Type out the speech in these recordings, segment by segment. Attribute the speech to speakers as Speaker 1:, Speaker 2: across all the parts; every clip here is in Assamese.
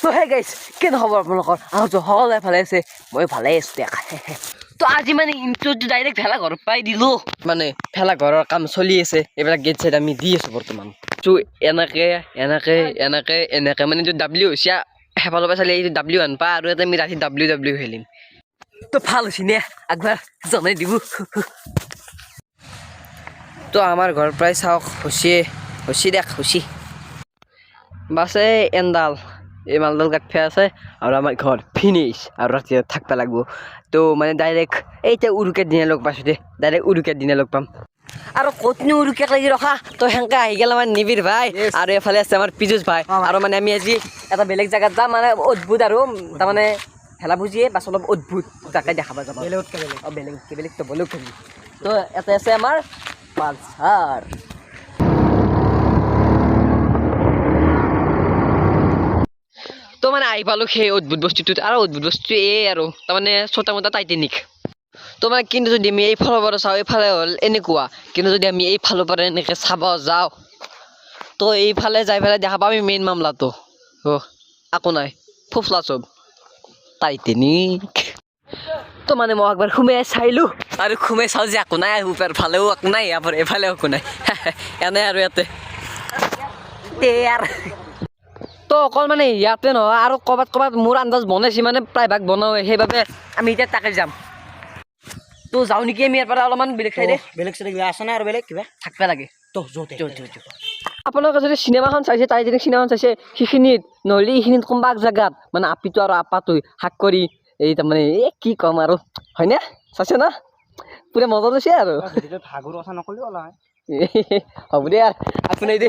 Speaker 1: তো হে গাইছ, কেনে খবৰ আপোনালোকৰ? আহোঁ, সকলোৱে ভালে আছে, মই ভালে আছোঁ দিয়ক। তো আজি মানে ইণ্ট্ৰটো ডাইৰেক্ট ভেলা ঘৰত পাই দিলোঁ। মানে ভেলা ঘৰৰ কাম চলি আছে, এইবিলাক গেট চেট আমি দি আছোঁ বৰ্তমান। তো এনেকে এনেকে এনেকে এনেকে মানে এইটো ডাব্লিউ হৈছে, সেইফালৰ পৰা চালে এইটো ডাব্লিউ আনপা আৰু এটা আমি ৰাতি ডাব্লিউ ডাব্লিউ খেলিম। তো ভাল হৈছে নে একবাৰ জনাই দিব। তো আমাৰ ঘৰ প্ৰায় চাওক হৈছে, হৈছে দেখ হৈছে। বাছ, এই এনডাল এই মালডাল কাটফে আছে আৰু আমাৰ ঘৰ ফিনিছ আৰু ৰাতি থাকবা লাগব। তো মানে ডাইৰেক্ট এতিয়া উৰুকাৰ দিনা লগ পাইছোঁ দে, ডাইৰেক্ট উৰুকাৰ দিনা লগ পাম। আৰু ক'তনো উৰুকাক লাগি ৰখা। তো সেনেকে আহি গ'ল আমাৰ নিবিৰ ভাই আৰু এফালে আছে আমাৰ পীযুষ ভাই। আৰু মানে আমি আজি এটা বেলেগ জেগাত যাম, মানে অদ্ভুত আৰু তাৰমানে ভেলা ভুজিয়ে বাছ অলপ অদ্ভুত, তাকে দেখাব যাব।
Speaker 2: বেলেগতকৈ বেলেগ।
Speaker 1: অঁ, বেলেগ বেলেগ, তো বেলেগ থাকি। তো ইয়াতে আছে আমাৰ পালচাৰ। তো মানে আহি পালোঁ সেই অদ্ভুত বস্তুটোত আৰু অদ্ভুত বস্তু এই আৰু তাৰমানে ছোটা মোটা টাইটেনিক। তো মানে কিন্তু যদি আমি এইফালৰ পৰা চাওঁ, এইফালে হ'ল এনেকুৱা, কিন্তু যদি আমি এইফালৰ পৰা এনেকৈ চাব যাওঁ, তো এইফালে যাই পেলাই দেখা পাম আমি মেইন মামলাটো। অ' একো নাই, ফুফলা চব টাইটেনিক। তো মানে মই একবাৰ সোমাই চাইলোঁ আৰু সোমাই চাওঁ যে একো নাই, ওপৰ ফালেও একো নাই, ইয়াৰ এইফালেও একো নাই, এনে আৰু ইয়াতে আৰু তো অকল মানে ইয়াতে নহয় আৰু ক'ৰবাত ক'ৰবাত মোৰ আন্দাজ বনাইছে, মানে প্ৰায়ভাগ বনাওৱে, সেইবাবে আমি এতিয়া তাকে যাম। তো যাওঁ নেকি আমি ইয়াৰ পৰা অলপমান বেলেগ চাইডে?
Speaker 2: বেলেগ চাইডে কিবা আছে না আৰু বেলেগ কিবা?
Speaker 1: থাকিব লাগে।
Speaker 2: তো য'তে
Speaker 1: আপোনালোকে যদি চিনেমাখন চাইছে, টাইটেনিক চিনেমাখন চাইছে, সেইখিনিত নহ'লে এইখিনিত কোনোবা এক জেগাত মানে আপিটো আৰু আপাটো হাক কৰি এই তাৰমানে এই কি ক'ম আৰু, হয়নে? চাইছে না, পূৰা মজা লৈছে আৰু।
Speaker 2: ভাগুৰ কথা নক'লেও ওলাই।
Speaker 1: হ'ব দে আৰু আপুনি দে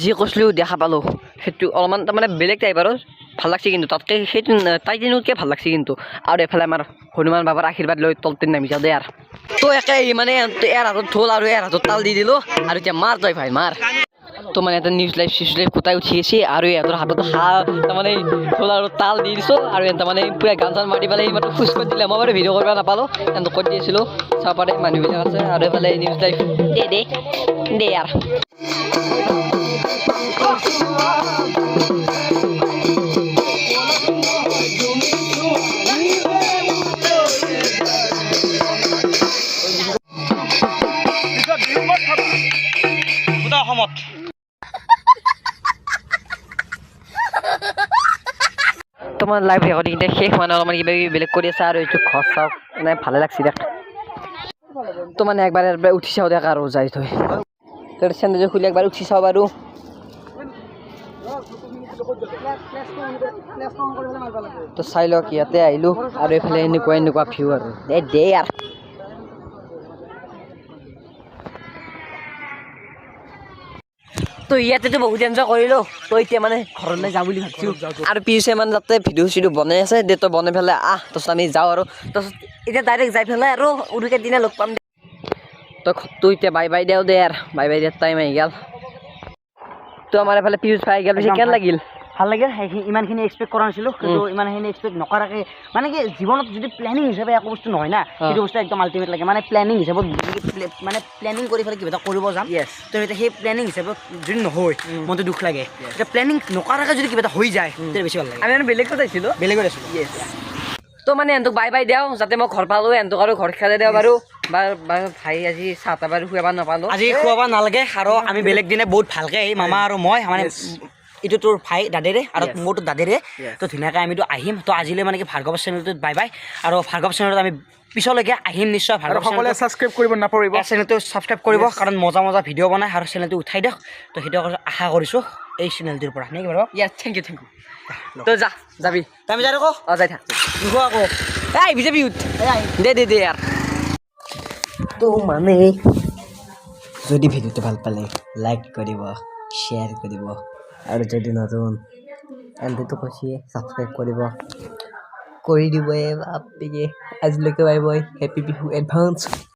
Speaker 1: যি কৈছিলোঁ দেখা পালোঁ, সেইটো অলপমান তাৰমানে বেলেগ টাইপ আৰু ভাল লাগছে কিন্তু তাতকৈ সেইটো টাইটেনিকতকৈ ভাল লাগছে কিন্তু। আৰু এইফালে আমাৰ হনুমান বাবাৰ আশীৰ্বাদ লৈ তলতে নামি যাওঁ দে আৰু। তো একে মানে ইয়াৰ হাতত ঢোল আৰু ইয়াৰ হাতত তাল দি দিলোঁ আৰু এতিয়া মাৰ তই ভাই মাৰ। তো মানে এটা নিউজ লাইভ চিউজ লাইভ গোটাই উঠি আছে আৰু ইহঁতৰ হাতত তাৰমানে ঢোল আৰু তাল দি দিছোঁ আৰু ইহঁতে মানে পূৰা গান চান মাৰি পেলাই ইমানটো খোজ কৰি দিলে। মই বাৰু ভিডিঅ' কৰিব নাপালোঁ, সিহঁতক কৰি দিছিলোঁ। চাব পাৰে মানুহবিলাক আছে আৰু এইফালে নিউজ লাইভ দে দে দে আৰু।
Speaker 2: অসমত
Speaker 1: তোমাৰ লাইভ ৰেকৰ্ডিং এতিয়া শেষ, মানে অলপমান কিবা কিবি বেলেগ কৰি আছে আৰু এইটো ঘৰ চাওক, মানে ভালে লাগছে দেখ। তো মানে একবাৰ একবাৰ উঠি চাওঁ দেখ আৰু যাই থৈ তোৰ চেণ্ডেলযোৰ খুলি একবাৰ উঠি চাওঁ বাৰু। তো চাই লওক, ইয়াতে আহিলোঁ আৰু এইফালে এনেকুৱা এনেকুৱা ভিউ আৰু দে দে আৰু। তো ইয়াতেতো বহুত এনজয় কৰিলোঁ, তো এতিয়া মানে ঘৰলৈ যাওঁ বুলি ভাবছোঁ আৰু পিছে মানে তাতে ভিডিঅ' চিডিঅ' বনাই আছে দে, তই বনাই পেলাই আহ, তাৰপিছত আমি যাওঁ আৰু তাৰপিছত এতিয়া ডাইৰেক্ট যাই পেলাই আৰু উৰুকাৰ দিনা লগ পাম দে। তই ঘৰটো এতিয়া বাই বাই দেও দে আৰু বাই বাই দিয়াৰ টাইম আহি গ'ল। তো আমাৰ এইফালে পীযুষ ভাই আহি গ'ল, পিছে কেনে লাগিল?
Speaker 2: ভাল লাগিল, সেইখিনি ইমানখিনি এক্সপেক্ট কৰা নাছিলোঁ, কিন্তু ইমানখিনি এক্সপেক্ট নকৰাকৈ মানে কি জীৱনত যদি প্লেনিং হিচাপে একো বস্তু নহয় না, সেইটো বস্তু একদম আল্টিমেট লাগে। মানে প্লেনিং হিচাপত মানে প্লেনিং কৰি পেলাই কিবা এটা কৰিব যাম, তো এতিয়া সেই প্লেনিং হিচাপত যদি নহয় মনটো দুখ লাগে। এতিয়া প্লেনিং নকৰাকৈ যদি কিবা এটা হৈ যায় তেতিয়া বেছি ভাল লাগে।
Speaker 1: আমি মানে বেলেগত আহিছিলোঁ,
Speaker 2: বেলেগত আছিলোঁ।
Speaker 1: তো মানে এহঁতক বাই বাই দিওঁ, যাতে মই ঘৰ পালোঁ, এহঁতক আৰু ঘৰ খেদাই দিওঁ বাৰু। বা ভাই আজি চাহ তাহ বাৰু খুৱাব নাপালোঁ,
Speaker 2: আজি খুৱাব নালাগে আৰু আমি বেলেগ দিনে বহুত ভালকৈ আহিম, মামা আৰু মই, মানে এইটো তোৰ ভাই দাদেৰে আৰু মোৰতো দাদেৰে, তো ধুনীয়াকৈ আমিতো আহিম। তো আজিলৈ মানে কি ভাৰ্গৱ চেনেলটোত বাই বাই, আৰু ভাৰ্গৱ চেনেলত আমি পিছলৈকে আহিম নিশ্চয়। ভাৰ্গৱ
Speaker 3: সকলোৱে ছাবস্ক্ৰাইব কৰিব নাপাহৰিব,
Speaker 2: চেনেলটো ছাবস্ক্ৰাইব কৰিব, কাৰণ মজা মজা ভিডিঅ' বনায় আৰু চেনেলটো উঠাই দিয়ক। তো সেইটো আশা কৰিছোঁ এই চেনেলটোৰ পৰা, নেকি বাৰু?
Speaker 1: Yes, thank you, thank you. তো যা যাবি।
Speaker 2: আমি যাই থাকোঁ।
Speaker 1: অঁ, যাই থাক।
Speaker 2: নোখোৱা আকৌ।
Speaker 1: এই আহিবি যাবি উঠ দে দে দে আৰু। তো মানে যদি ভিডিঅ'টো ভাল পালে লাইক কৰিব, শ্বেয়াৰ কৰিব আৰু যদি নতুন এণ্ট্ৰিটো কৈছে ছাবস্ক্ৰাইব কৰিব, কৰি দিব। বাপেকে আজিলৈকে bye bye, happy Bihu advance.